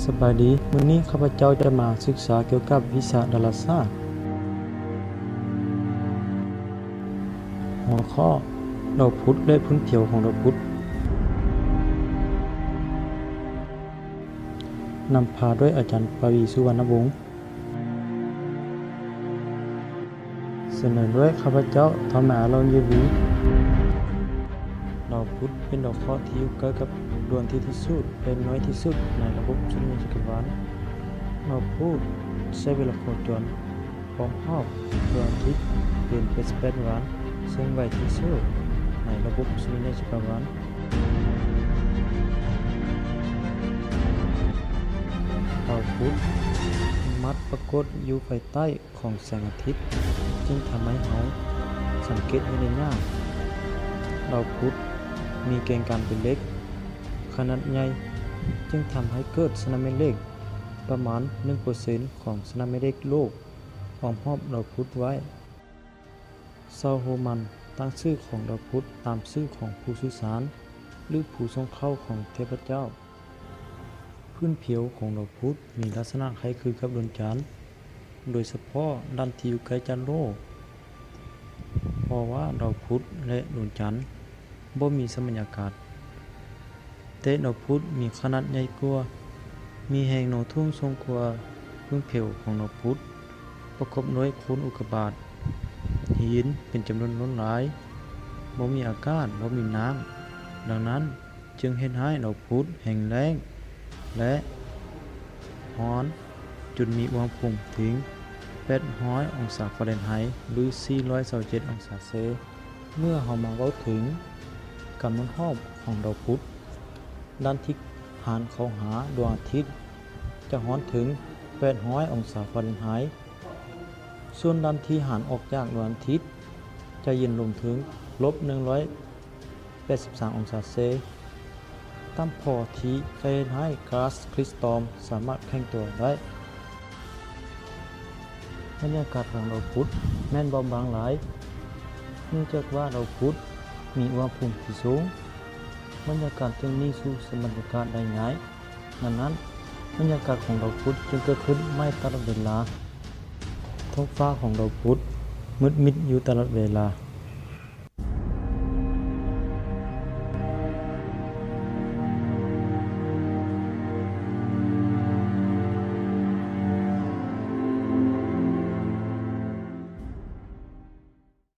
ສະບາຍດີ, ມື້ນີ້ຂ້າພະເຈົ້າຈະມາສຶກສາກ່ຽວກັບວິຊາດາລາສາດ. ຫົວຂໍ້: ດາວພຸດ ແລະ ພື້ນຜິວຂອງດາວພຸດ. ນຳພາໂດຍອາຈານປະວີ ສຸວັນນະວົງ. ສະເໜີໂດຍຂ້າພະເຈົ້າ ທອມມາ ອາລອນ ເຢວີ. ດາວພຸດເປັນດາວເຄາະທີ່ຢູ່ໃກ້ກັບດວງອາທິດທີ່ສຸດ ແລະ ນ້ອຍທີ່ສຸດໃນລະບົບສຸລິຍະຈັກກະວານ. ດາວພຸດໃຊ້ເວລາໂຄຈອນອ້ອມຮອບດວງອາທິດເປັນແປດສິບແປດວັນ, ເຊິ່ງໄວທີ່ສຸດໃນລະບົບສຸລິຍະຈັກກະວານ. ດາວພຸດມັກປາກົດຢູ່ພາຍໃຕ້ ຂອງແສງອາທິດ ຈຶ່ງທຳໃຫ້ເຮົາສັງເກດເຫັນໄດ້ຍາກ. ດາວພຸດມີແກນກາງເປັນເຫຼັກຂະໜາດໃຫຍ່ ຈຶ່ງທຳໃຫ້ເກີດສະໜາມແມ່ເຫຼັກປະມານໜຶ່ງເປີເຊັນຂອງສະໜາມແມ່ເຫຼັກໂລກອ້ອມຮອບດາວພຸດໄວ້. ຊາວໂຮມັນຕັ້ງຊື່ຂອງດາວພຸດຕາມຊື່ຂອງຜູ້ສື່ສານ ຫຼື ຜູ້ສົ່ງຂ່າວຂອງເທບພະເຈົ້າ. ພື້ນຜິວຂອງດາວພຸດມີລັກສະນະຄ້າຍຄືກັບດວງຈັນ, ໂດຍສະເພາະດ້ານທີ່ຢູ່ໃກ້ຈານໂລກ, ເພາະວ່າດາວພຸດ ແລະ ດວງຈັນບໍ່ມີສະໄໝຍາກາດ, ແຕ່ດາວພຸດມີຂະໜາດໃຫຍ່ກວ່າ, ມີແຮງໂນ້ມຖ່ວງສູງກວ່າພື້ນຜິວຂອງດາວພຸດ, ປະກອບດ້ວຍໂຄນອຸກກາບາດ, ຫີນເປັນຈຳນວນລ້ນຫຼາຍ, ບໍ່ມີອາກາດ, ບໍ່ມີນ້ຳ, ດັ່ງນັ້ນ, ຈຶ່ງເຮັດໃຫ້ດາວພຸດແຫ້ງແລ້ງ ແລະ ຮ້ອນ ຈົນມີອຸນຫະພູມເຖິງແປດຮ້ອຍອົງສາຟາເລັນໄຮ ຫຼື ສີ່ຮ້ອຍຊາວເຈັດອົງສາເຊ. ເມື່ອເຮົາມາເວົ້າເຖິງກຳນົດຮອບຂອງດາວພຸດ, ດ້ານທີ່ຫັນເຂົ້າຫາດວງອາທິດ ຈະຮ້ອນເຖິງແປດຮ້ອຍອົງສາຟາເລັນໄຮ, ສ່ວນດ້ານທີ່ຫັນອອກຈາກດວງອາທິດ ຈະເຢັນລົງເຖິງລົບໜຶ່ງຮ້ອຍ ແປດສິບສາມອົງສາເຊ, ຕ່ຳພໍທີ່ຈະເຮັດໃຫ້ກາສຄຣິສຕອມສາມາດແຂງຕົວໄດ້. ບັນຍາກາດຂອງດາວພຸດແມ່ນເບົາບາງຫຼາຍ, ເນື່ອງຈາກວ່າດາວພຸດມີອຸນຫະພູມທີ່ສູງ. ບັນຍາກາດຈຶ່ງໜີສູ່ບັນຍາກາດໄດ້ງ່າຍ. ດັ່ງນັ້ນ, ບັນຍາກາດຂອງດາວພຸດຈຶ່ງເກີດຂຶ້ນໃໝ່ຕະຫຼອດເວລາ. ທ້ອງຟ້າຂອງດາວພຸດມືດມິດຢູ່ຕະຫຼອດເວລາ.